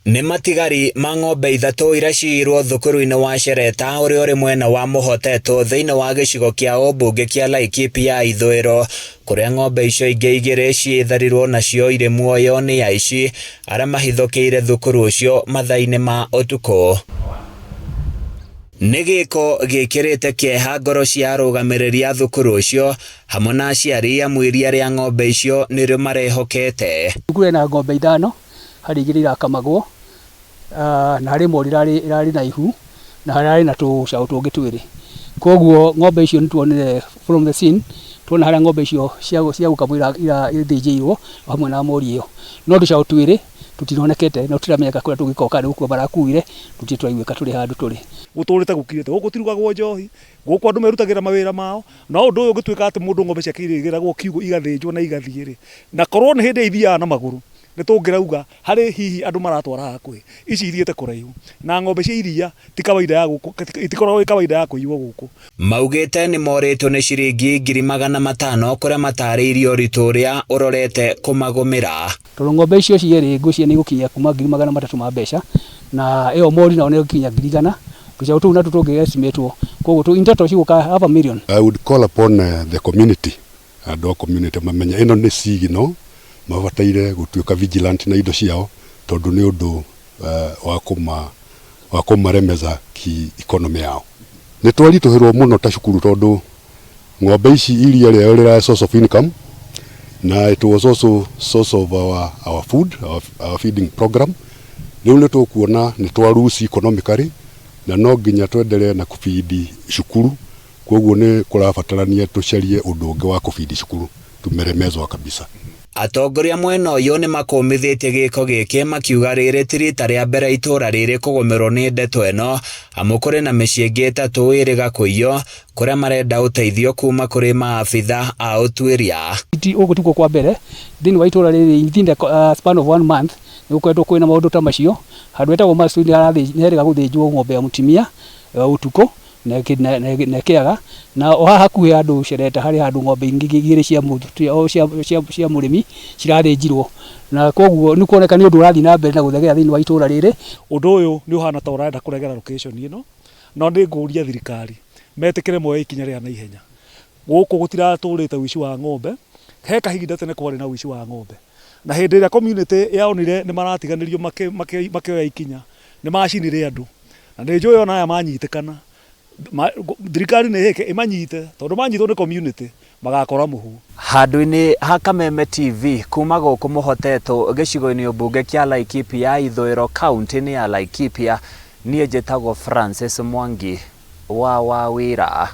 Nĩ matigari ma ng'ombe ithatũ iria ciiyirwo thukuru-inĩ wa Shereta ũrĩa ũrĩ mwena wa Mũhotetwo thĩinĩ wa gĩcigo kĩa ũmbunge kĩa Laikipia ya ithũĩro, kũrĩa ng'ombe icio ingĩ igĩrĩ ciĩtharirwo nacio irĩ muoyo nĩ aici arĩa mahithũkĩire thukuru ũcio mathaa-inĩ ma ũtukũ. Nĩ gĩko gĩkĩrĩte kĩeha ngoro cia arũgamĩrĩri a thukuru ũcio hamwe na aciari amu iria rĩa ng'ombe icio nĩrĩo marehokete. Thukuru ĩna ng'ombe ithano, harĩ igĩrĩ irakamagwo, na harĩ mori ĩrarĩ na ihu, na hararĩ na tũcaũ tũngĩ twĩrĩ. Koguo ng'ombe icio nĩ tuonire from the scene, tuona harĩa ng'ombe icio cia gũkamwo ithĩnjĩirwo hamwe na mori ĩyo. No tũcaũ twĩrĩ tũtinonekete na tũtiramenyeka kũrĩa tũngĩkorwo kana nĩ gũkua marakuire, tũtirĩ tũraiguĩka tũrĩ handũ tũrĩ. Gũtũrĩte gũkirĩte, gũkũ gũtirugagwo njohi, gũkũ andũ merutagĩra mawĩra mao, no ũndũ ũyũ ũngĩtuĩka atĩ mũndũ ng'ombe ciake irĩgĩragwo kiugũ igathĩnjwo na igathiĩ rĩ, na korwo nĩ hĩndĩ ithiaga na magũrũ, nĩ tũngĩrauga harĩ hihi andũ maratwara hakuhĩ, ici ithiĩte kũraihu, na ng'ombe cia iria ti kawaida ya gũkũ, itikoragwo ĩ kawaida ya kũiywo gũkũ. Maugĩte nĩ morĩtwo nĩ ciringi 500,000 kũrĩa matarĩirie ũritũ ũrĩa ũrorete kũmagũmĩra. Tondũ ng'ombe icio cierĩ ngwĩciria nĩ igũkinyia kuma 300,000 ma mbeca, na ĩyo mori nayo nĩ ĩgũkinyia 100,000, tũcaũ tũu natuo tũngĩ estimate koguo in total cigũka half a million. I would call upon the community, andũ a community mamenye ĩno nĩ signal mabataire gũtuĩka vigilant na indo ciao tondũ nĩ ũndũ wa kũma wa kũmaremeza ki economy yao. Nĩ twaritũhĩrwo mũno ta cukuru tondũ ng'ombe ici iria rĩao rĩra source of income na it was also source of our food, our feeding program. Rĩu nĩ tũkuona nĩ twa lose economically na no nginya twendelee na kũbidi cukuru, koguo nĩ kũrabatarania tũcarie ũndũ ũngĩ wa kũbidi cukuru, tumeremezwa kabisa. Atongoria mwena ũyũ nĩ makũmithĩtie gĩko gĩkĩ makiuga rĩrĩ ti rita rĩa mbere itũra rĩrĩ kũgũmĩrwo nĩ ndeto ĩno, amu kũrĩ na mĩciĩ ĩngĩ ĩtatũ ĩrĩga kũiywo kũrĩa marenda ũteithio kuma kũrĩ maabitha a ũtuĩria. Gũkũ tikuo kwa mbere thĩinĩ wa itũra rĩrĩ within the span of one month nĩ gũkoretwo kwĩna maũndũ ta macio. Handũ hetagwo Masu nĩ herĩga gũthĩnjwo ng'ombe ya mũtumia ũtukũ na ĩkĩaga, na o haha hakuhĩ handũ Shereta harĩ handũ ng'ombe ingĩ igĩrĩ cia mũrĩmi cirathĩnjirwo, na koguo nĩ kuoneka nĩ ũndũ ũrathiĩ na mbere na gũthegea thĩinĩ wa itũra rĩrĩ. Ũndũ ũyũ nĩ ũhana ta ũrenda kũregera location ĩno, no nĩ ngũria thirikari metĩkĩre moe ikinya rĩa naihenya. Gũkũ gũtiratũrĩte ũici wa ng'ombe, he kahinda tene kwarĩ na ũici wa ng'ombe, na hĩndĩ ĩrĩa community yaonire nĩ maratiganĩrio makĩoya ikinya, nĩ macinire andũ, na nĩ njũĩ ona aya manyitĩkana thirikari nĩ ĩke ĩmanyite, tondũ manyitwo nĩ community magakora mũhu. Handũ-inĩ ha Kameme TV kuma gũkũ Mũhotetwo gĩcigo-inĩ ũmbunge kĩa Laikipia ya ithũĩro kaunti-inĩ ya Laikipia, niĩ njĩtagwo Francis Mwangi wa Wawĩra.